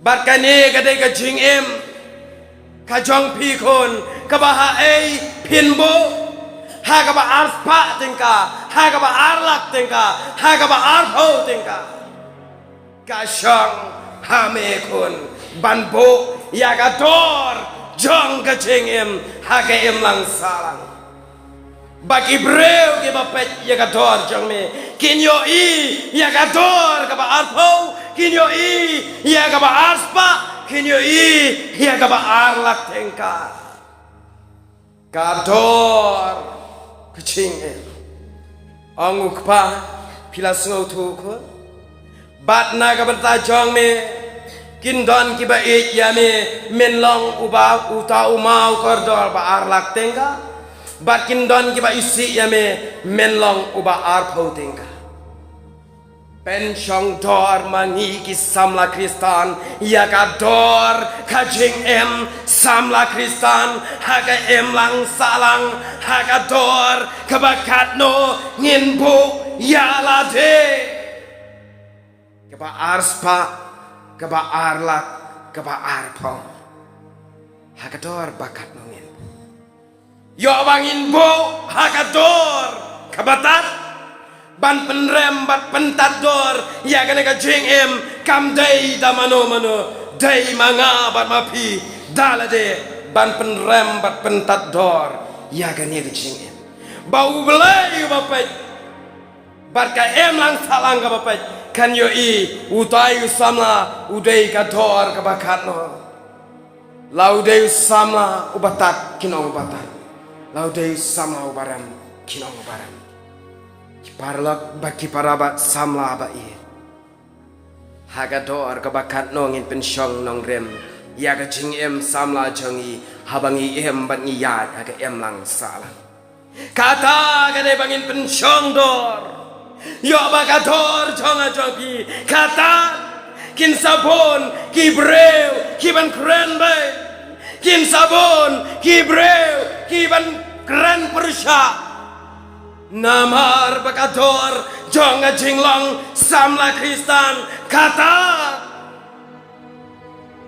Bad kane ka dei ka jingim ka jong phi khun, kaba ha ei phin buh, ha kaba arspah tyngka, ha kaba ar lak tyngka, ha kaba arphew tyngka. Ka shong ha me khun ban buh ïa ka dor jong ka jingim ha ka imlang sahlang. Ba ki briew kiba peit ïa ka dor jong me kin ïohi ïa ka dor kaba arphew, kin ïohi ïa kaba arspah, kin ïohi ïa kaba ar lak tyngka. Ka dor ka jingim. Ong u kpa, phi la sngewthuh khun? Bad na ka bynta jong me, kin don kiba ïeit ïa me, men long uba uta u maw kordor ba ar lak tyngka. Bad kin don kiba isih ïa me, men long uba arphew tyngka. Pynshong dor ma ngi ki samla Khristan ïa ka dor ka jingim, samla Khristan ha ka imlang sahlang, ha ka dor kaba katno ngin buh ïa lade. Kaba arspah, kaba ar lak, kaba arphew. Ha ka dor ba katno ngin buh. Ïoh ba ngin buh ha ka dor kaba tad ban pynrem bad pyntad dor ïa kane ka jingim. Kam dei da mano mano, dei ma nga bad ma phi da lade ban pynrem bad pyntad dor ïa kane ka jingim. Ba U Blei uba peit bad ka imlang sahlang kaba peit kan ïohi utai u samla u dei ka dor kaba katno. La u dei u samla uba tad, kin ong uba tad. La u dei u samla uba rem, kin ong uba rem. Ki paralok bad ki para samla ba ïeit, ha ka dor kaba katno ngin pynshong nongrim ïa ka jingim samla jong ngi, haba ngi im bad ngi ïaid ha ka imlang sahlang. Kata ka dei ba ngin pynshong dor ïa ba ka dor jong nga jong phi. Kata kin sa bun ki briew ki ban kren beit, kin sa bun ki briew ki ban kren pyrshah. Namar ba ka dor jong ka jinglong samla Khristan kata.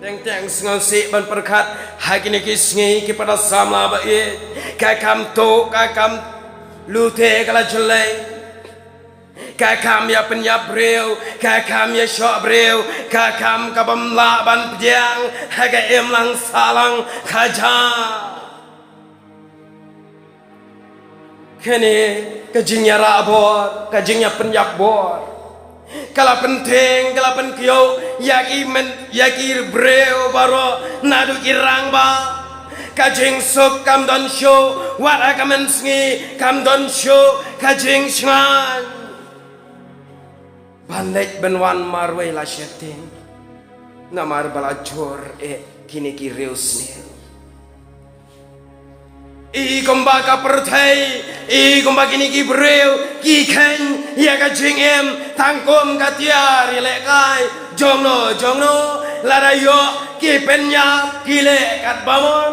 Teng teng sngewsih ban pyrkhat ha kine ki sngi ki para samla ba ïeit. Ka kam to, ka kam lute ka la jyllei. Ka kam ïa pynïap briew, ka kam ïa shoh briew, ka kam ka bym lah ban pdiang ha ka imlang sahlang ka ja. Kane ka jingïarah bor, ka jingïapynïap bor, ka la pynthing, ka la pynkiew ïa ki men, ïa ki briew baroh, naduh ki rangbah. Ka jingsuk kam don shuh, wat ha ka mynsngi kam don shuh ka jingshngaiñ. Ban leit ban wan marwei la sheptieng. Namar ba la jur eh kine ki riewsniew. I kumba ka pyrthei, i kumba kine ki briew ki kheiñ ïa ka jingim tang kum ka tiar ïalehkai jongno jongno, lada ïoh ki pynïap ki leh katba mon.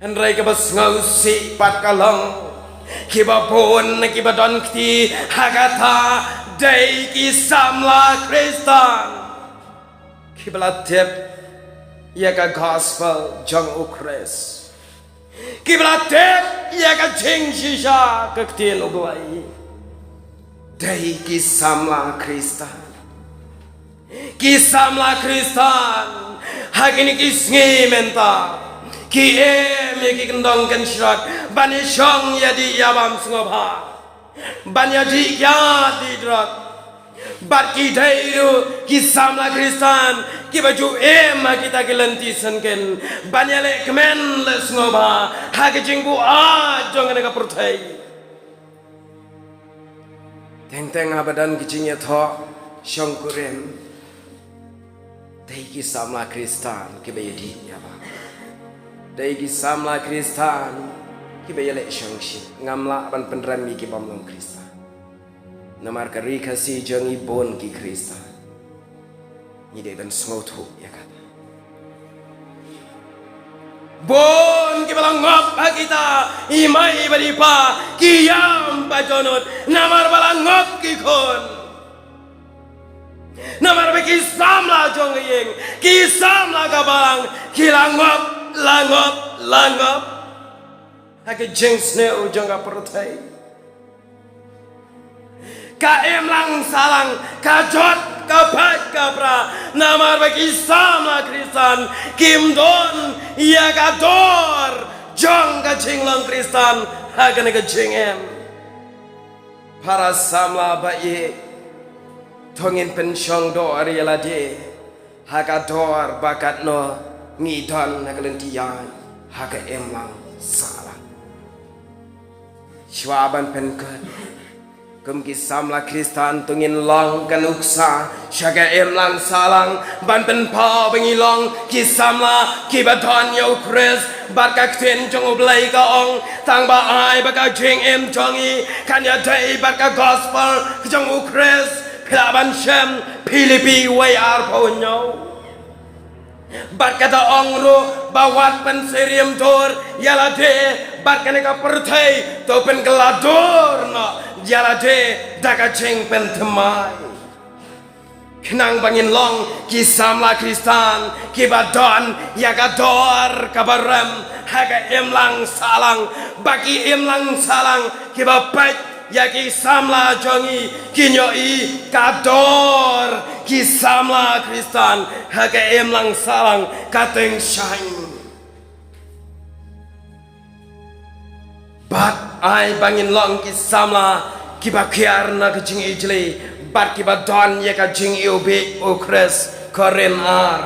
Hynrei kaba sngewsih pat ka long, kiba bun na kiba don kti ha kata dei ki samla Khristan kiba la tip ïa ka gospel jong U Khrist, kiba la tip ïa ka jingshisha ka ktien U Blei. Dei ki samla Khristan. Ki samla Khristan ha kine ki sngi mynta ki im ïa ki kyndong kynshrot ban ïashong ïadih ïabam sngewbha, ban ïadih ïadih drok. Bad ki dei ruh ki samla Khristan kiba ju im ha kita ki lynti syngkien ban ïaleh kmen leh sngewbha ha ki jingbuaid jong kane ka pyrthei. Teng teng haba don ki jingïathoh shongkurim, dei ki samla Khristan kiba ïadih ïabam. Dei ki samla Khristan kiba ïaleh shongshit. Ngam lah ban pynrem ïa ki bym long Khristan. Namar ka ri Khasi jong ngi bun ki Khristan. Ngi dei ban sngewthuh ïa kata. Bun kiba la ngop ha kita i mei bad i pa, ki ïam ba dohnud namar ba la ngop ki khun. Namar ba ki samla jong ka ïing, ki samla ka balang, ki la ngop, la ngop, la ngop ha ka jingsniew jong ka pyrthei. Ka imlang sahlang ka jot ka pait ka pra namar ba ki samla Khristan kim don ïa ka dor jong ka jinglong Khristan ha kane ka jingim. Para samla ba ïeit, to ngin pynshong dor ïa lade ha ka dor ba katno ngi don ha ka lynti ïaid ha ka imlang sahlang. Shuwa ban pynkut, kum ki samla Khristan to ngin long ka nuksa sha ka imlang sahlang ban pynpaw ba ngi long ki samla kiba don ïa U Khrist. Bad ka ktien jong U Blei ka ong, tang ba ai ba ka jingim jong ngi kan ïadei bad ka gospel jong U Khrist. Phi lah ban shem Philippi wei arphew hynñiew. Bad kata ong ruh ba wat pynsyriem dur ïa lade bad kane ka pyrthei, to pynkylla dur noh ïa lade da ka jingpynthymmai. Khnang ba ngin long ki samla Khristan kiba don ïa ka dor kaba rem ha ka imlang sahlang, ba ki imlang sahlang kiba peit ïa ki samla jong ngi kin ïohi ka dor ki samla Khristan ha ka imlang sahlang ka tyngshaiñ. Bad ai ba ngin long ki samla kiba kiar na ka jingijli bad kiba don ïa ka jingiwbih u Khrist. Korinth ar,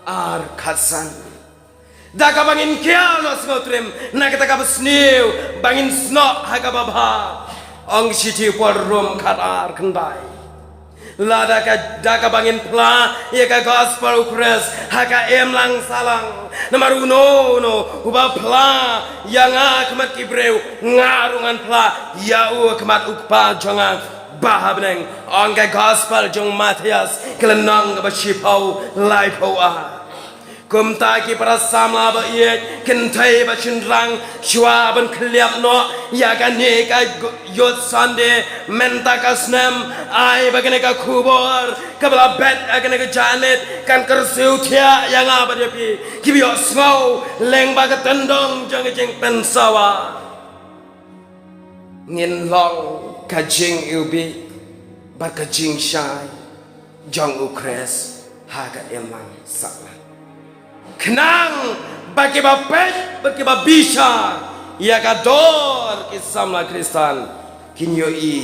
ar khatsan. Da kaba ngin kiar noh sngewtriem na kata kaba sniew, ba ngin snoh ha kaba bha. Ong shithi u Paul Rom khatar khyndai. Lada ka, da kaba ngin phla ïa ka gospel u Khrist ha ka imlang sahlang. Namar uno uno uba phla ïa nga ha khmat ki briew, nga ruh ngan phla ïa u ha khmat u Kpa jong nga ba ha bneng. Ong ka gospel jong u Mathaios ka lynnong kaba shiphew, laiphew ar. Kumta ki para samla ba ïeit, kynthei bad shynrang, shuwa ban khylliap noh ïa kane ka Youth Sunday mynta ka snem, ai ba kane ka khubor kaba la bet ha kane ka janmiet kan kyrsiew thiah ïa nga bad ïa phi kiba ïohsngew lyngba ka tyndong jong ka jingpynsawa. Ngin long ka jingiwbih bad ka jingshai jong u Khrist ha ka imlang sahlang. Khnang ba kiba peit bad kiba bishar ïa ka dor ki samla Khristan kin ïohi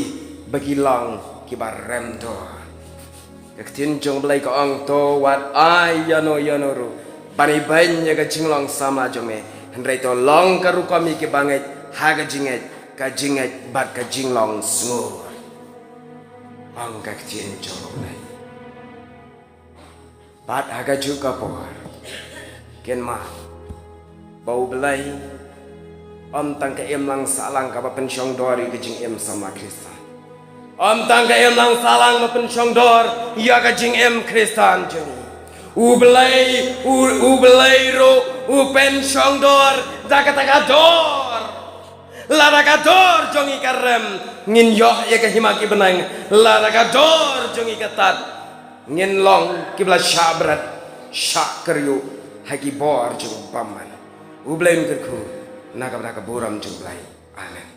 ba ki long kiba rem dor. Ka ktien jong u Blei ka ong, to wat ai ïano ïano ruh ban ibeiñ ïa ka jinglong samla jong me, hynrei to long ka rukom ïa kiba ngeit ha ka jingngeit, ka jingngeit bad ka jinglong sngur. Ong ka ktien jong u Blei. Bad ha kajuh ka por, kynmaw ba u Blei ym tang ka imlang sahlang kaba pynshongdor ïa ka jingim samla Khristan. Ym tang ka imlang sahlang ba pynshongdor ïa ka jingim Khristan jong ngi. U Blei, u, u Blei ruh u pynshongdor da kata ka dor. Lada ka dor jong ngi ka rem, ngin ïoh ïa ka hima ki bneng. Lada ka dor jong ngi ka tad, ngin long kiba la shah bret, shah kyrïuh ha ki bor jong u bymman. U Blei un kyrkhu na ka bynta ka burom jong u Blei. Amen.